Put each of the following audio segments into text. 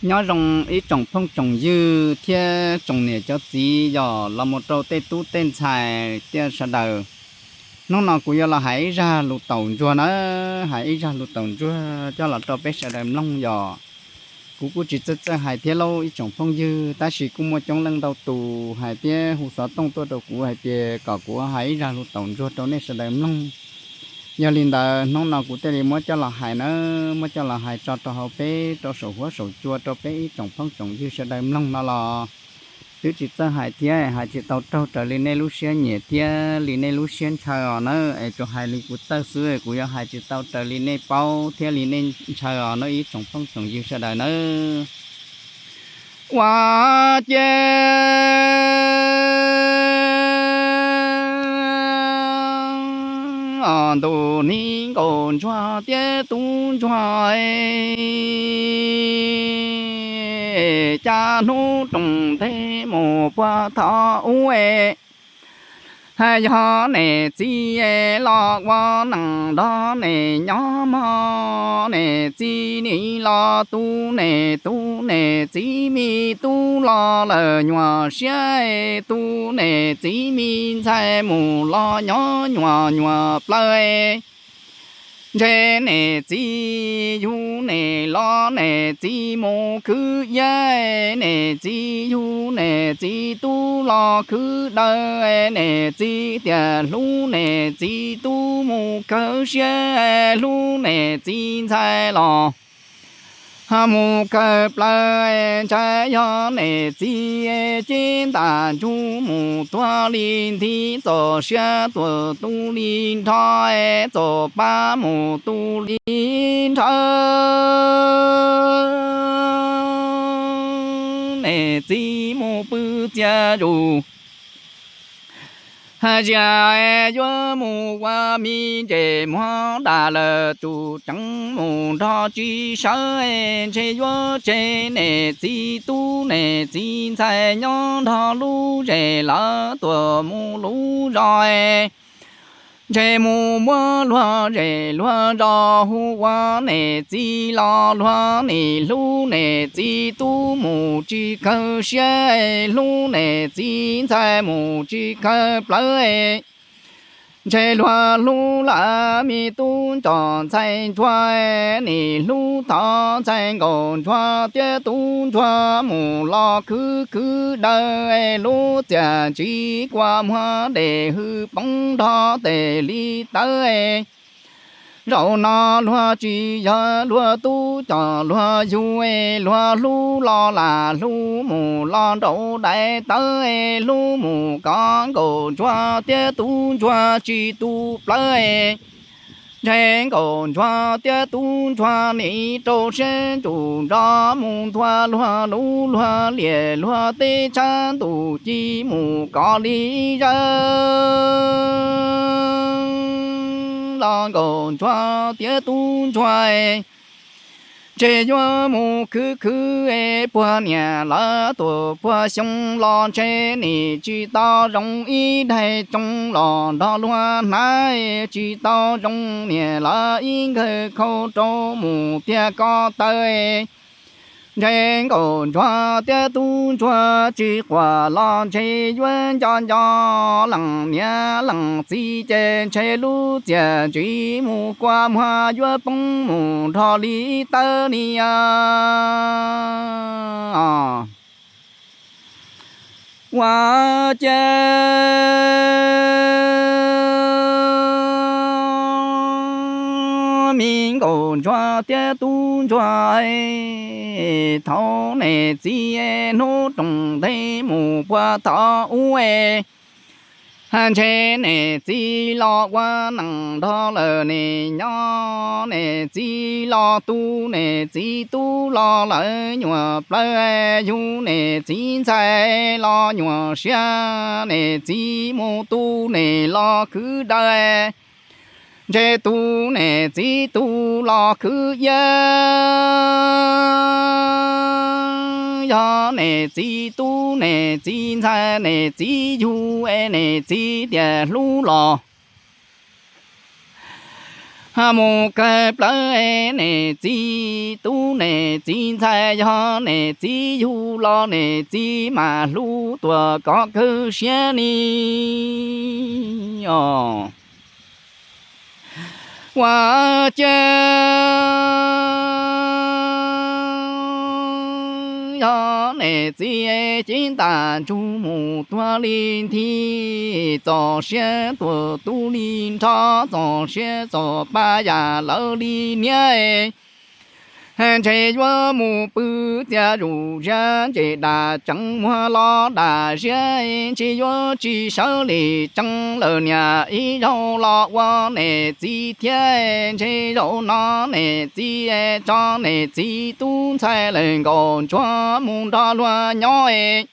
Nyob zoo ib tsoom phooj tsoom ywg thiab tsoom niam cov txiv yog los mus rau tej tub tej ntxhais thiab sawv daws. Hnub no kuv yuav los hais ib zaj lus taum ntsuag na, hais ib zaj lus taum ntsuag coj los rau peb sawv daws mloog yom. Kuv kuj tsis txawj txawj hais thiab lauj ib tsoom phooj ywg, tab sis kuj muaj coob leej ntau tus hais thiab hu xov tooj tuaj rau kuv hais tias kom kuv hais ib zaj lus taum ntsuag rau nej sawv daws mloog. Yog li ntawd hnub no kuv thiaj li muab coj los hais na, muab coj los hais tso rau hauv peb rau saum huab saum cua rau peb ib tsoom phooj tsoom ywg sawv daws mloog no los twb tsis txawj hais thiab hais tsis tau raug raws li nej lub siab nyiam thiab li nej lub siab ntshaw os na, es tsuas hais li kuv txawj xwb, kuv yuav hais tsis tau raws li nej paub thiab li nej ntshaw os na ib tsoom phooj tsoom ywg sawv daws nawb. Ua ciav ntuj ni nkaus ntsuag thiab tub ntsuag, cas hnub roos ntej mus puag thaum ub, yog niam txiv los ua neej nrog niam nyob mog, niam txiv nim los tu niam tub, niam txiv me tub los lawm nyuam siab, tu niam txiv me ntxhais mus los nyob nyuam nyuam plaws. Ntshe niam txiv yug niam los niam txiv mus khwv iab, niam txiv yug niam txiv tub los khwv dawb, niam txiv tias hlub niam txiv tub mus kawg siab, hlub niam txiv ntxhais los mus kawg plaws. Ntshai yog niam txiv cib ntas ntsug mus tuag li nthi, txom siab tuag tu li nrho, txom pab mus tu li nrhawv. Niam txiv mus pw txias zus, zias yuav mus ua me ntses muag dam lawm tus tseev mus nrog tsis sawv, ntshe yuav tseg niam txiv tub niam txiv ntxhais nyob nrog lub zes lawv tuam mus lub zos. Ntshe mus muab luag zes luag zos hu ua niam txiv los luag nim hlub niam txiv tub mus tsis kawg siab, hlub niam txiv ntxhais mus tsis kawg plawv. Ntshe luag hlub lawv me tub ntsuag ntxhais ntsuag, nim hlub thov ntxhais nkaus ntsuag thiab tub ntsuag mus los khwv khwv dawb, lub txiaj ntsig kua muag dej hwj poob nrho tes li tawb. Zaum no luag tsis yog luag tub coj luag yug, luag hlub los lam hlub mus los nraum dais tawb, hlub mus kov nkaus ntsuag thiab tub ntsuag tsis tu plawv. Ntshe nkaus ntsuag thiab tub ntsuag nim rau siab ntsum nrov mus nthua luag lub luag liam luag teb tshab ntuj ci mus kov li zawg los nkaus ntsuag thiab tub ntsuag. Ntshe yuav mus khwv khwv puag niam lawv tuam puag xyoo los ntshe nim tsis tau zoo ib daig tsoo los nrog luag hnav, tsis tau zoo niam lawv ib nkawg khau rau mus tiag ko taw. Ntshe nkaus ntsuag thiab tub ntsuag tsis quam los ntshe yuav nco nco leej niam leej txiv ces ntshe lub txiaj ntsig mus kua muag yuav poob mus nrho li tawb ni os. Ua cas me nkaus ntsuag thiab tub ntsuag, thaum niam txiv hnub roos ntej mus puag thaum ub, ntshe niam txiv los ua neej nrog lawm niam nyob, niam txiv los tu niam txiv tub los lawv nyuam plawv, yug niam txiv ntxhais los nyuam siab, niam txiv mus tu niam los khwv dawb. Ntshe tu niam txiv tub los khwv iab, yog niam txiv tub niam txiv ntxhais niam txiv yug es niam txiv tias hlub los mus kawg plawv niam txiv tub niam txiv ntxhais, yog niam txiv yug los niam txiv mam hlub tuam kom kawg siab li os. Ua cas yog niam txiv ceeb tam ntsug mus tuag li nthi, txaus siab tuam tub li nrho, txaus siab txaus pab yam lawv li niab. Ntshe yuav mus pw txias zuj zus, ntshe dam tseev muag los dam ziab, ntshe yuav tsis sawv li tseev lawm niam, ib zaug los ua niam txiv thiab, ntshe zaum no niam txiv tso niam txiv tub ntxhais lawm nkaus ntsuag mus nrog luag nyob.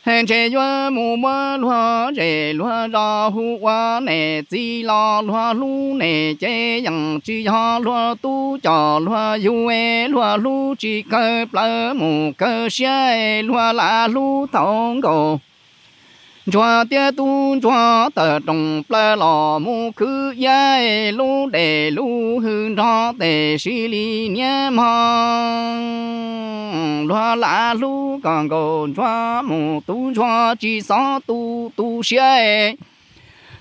Ntshe yuav mus muab luag zej luag zos hu ua niam txiv los luag hlub niam ces yeej tsis yog luag tub coj luag yug, luag hlub tsis kawg plawv mus kawg siab, luag lam hlub thaum nkaus ntsuag thiab tub ntsuag tawm rooj plaws los mus khwv iab, lub dej lub hwj nrog tes sib li niab mog. Luag lam hlub kom nkaus ntsuag mus tu ntsuag tsis xob tu tu siab,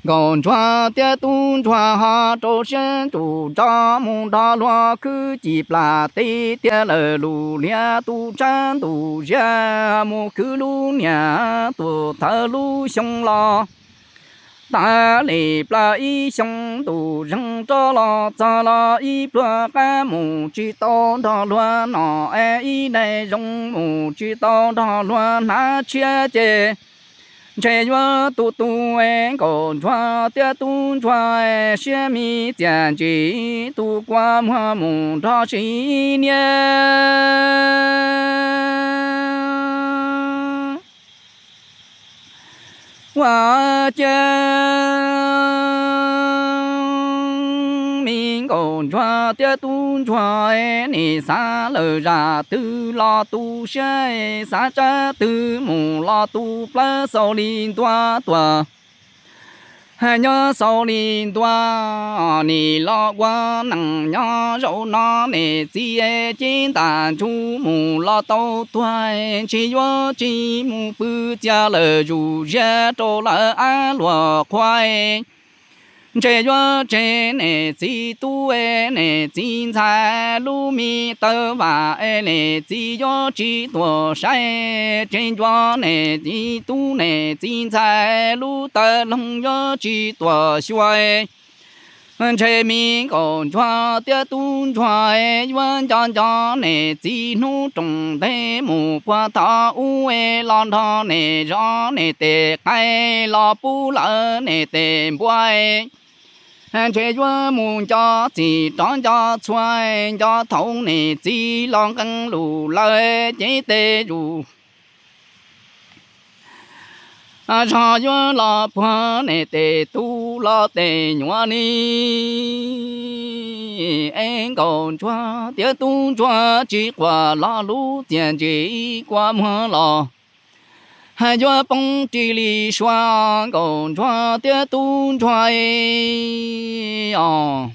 nkaus ntsuag thiab tub ntsuag ho rau siab ntsug nrog mus nrog luag khwv ci plas teb thiab lawm lub liab tu tsab ntuj ziab, mus khwv lub niam tus thawj lub xyoo los tas li plaws ib xyoo ntuj zeeg rov los txog los ib pluag qab mus tsis tau nrog luag noj, ib daig zoo mus tsis tau nrog luag hnav tshiab ces ntshe yuav tu tu nkaus ntsuag thiab tub ntsuag siab me txias ntsim tu kua muag mus nrog sib niab. Ua cas me nkaus ntsuag thiab tub ntsuag nim xav lawm zaj twg los tu siab, xav tsab twg mus los tu plawv xaus li ntua tuaj. Nyob xaus li ntua nim los ua neej nyob zaum no niam txiv ceeb tam ntsug mus los tau tuag, ntshe yuav tsis mus pw txias lawm zuj ziab rau lawv ab luag qhua. Ntshe yuav tseg niam txiv tub niam txiv ntxhais lub me tawv vam, niam txiv yuav tsis tuaj saib, tseg ncua niam txiv tub niam txiv ntxhais lub tawv loog yuav tsis tuaj xyuas. Ntshe me nkaus ntsuag thiab tub ntsuag yuav nco nco niam txiv hnub rooj ntej mus puag thaum ub los nrog niam zov niam tes qaib los pub lawv niam tes npua. Ntshe yuav mus nco txim rov nco txhua, nco thaum niam txiv los nqee lus lawm ces tes zus zog yuav los puag niam tes tub los tes nyuam li. Es nkaus ntsuag thiab tub ntsuag tsis quaj los lub txiaj ntsim kua muag los yuav poob ris li sua nkaus ntsuag thiab tub ntsuag os.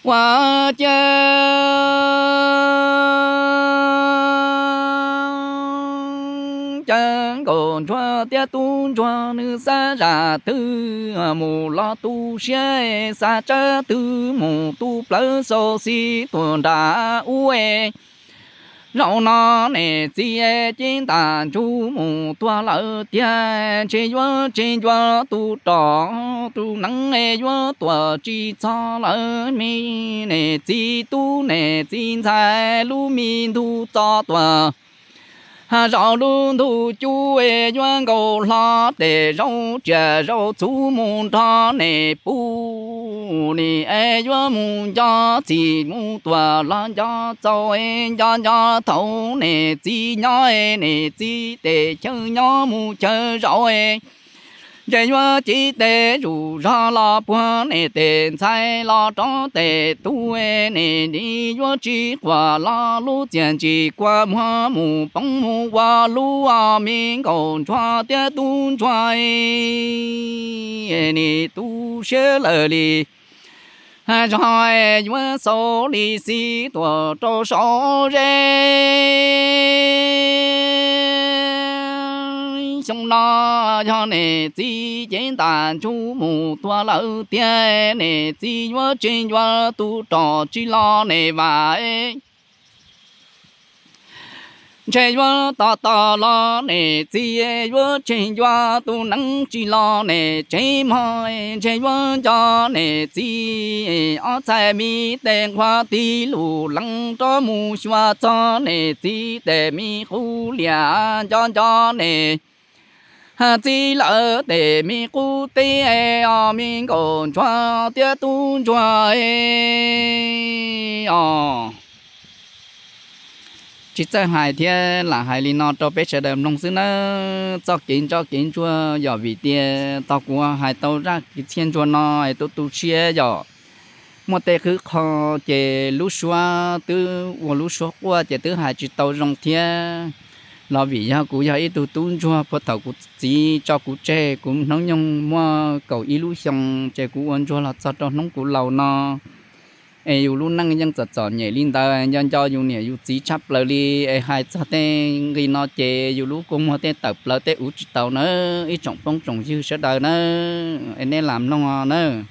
Ua cas cas nkaus ntsuag thiab tub ntsuag nws xav zaj twg mus los tu siab, xav tsab twg mus tu plawv xau xis tuaj nram ub. Zaum no niam txiv ceeb tam ntsug mus tuag lawm tiag, ntshe yuav tseg ncua tus rog tus neeb yuav tuaj tsis txog lawm me niam txiv tub niam txiv ntxhais lub me ntug txo tuaj. Zaum lub ntug cub yuav nkaus hlo tes zaub tsiaj zaub txhu mus nrog niam pub nim es yuav mus nco txim mus tuaj los nco txaus nco nco thaum niam txiv nyob niam txiv tes chaw nyob mus chaw zaum. Ntshe yuav ci tes zuj zog los puag niam tes ntxhais los rov tes tub, niam txiv yuav tsis quaj los lub txiaj ntsim kua muag mus poob mus ua lub me nkaus ntsuag thiab tub ntsuag nim tu siab lawm li. Zog yuav xaus li xib tuam rau saum zeb. Xyoo no yog niam txiv cev ntaj ntsug mus tuag lawm tiag, niam txiv yuav tseg ncua tus rog tsis los niam vas. Ntshe yuav tos tos los niam txiv, yuav tseg ncua tus neeb tsis los niam tsev mog. Ntshe yuav nco niam txiv ob txhais me tes nquag tig lug lees rov mus xyuas txog niam txiv tes me qub liam, nco nco niam txiv lawv tes me qub teb os, me nkauj ntsuag thiab tub ntsuag os. Tsis txawj hais thiab lam hais li no rau peb sawv daws mloog xwb nawb. Txoj kev ntso kev ntsuag yog vim tias tau kuv hais tau zaj kev txhiaj ntsuag no es tu tu siab yog muaj tej qhov ces lub suab twb ua lub suab quaj ces twb hais tsis tau zoo thiab. Los vim yog kuv yog ib tug tub ntsuag puag thaum kuv txiv tso kuv tseg kuv hnub nyoog muaj kaum ib lub xyoo, ces kuv ua ntsuag los txog rau hnub kuv laus no. Es yus lub neej yeej txom txom nyem li ntawd, nco nco yus niam yus txiv tshaj plaws li. Es hais txog tej nqi no ces yus lub kua muag tej tawm plaws tej uv tsis tau nawb ib tsoom phooj tsoom ywg sawv daws nawb. Es nej lam mloog nawb.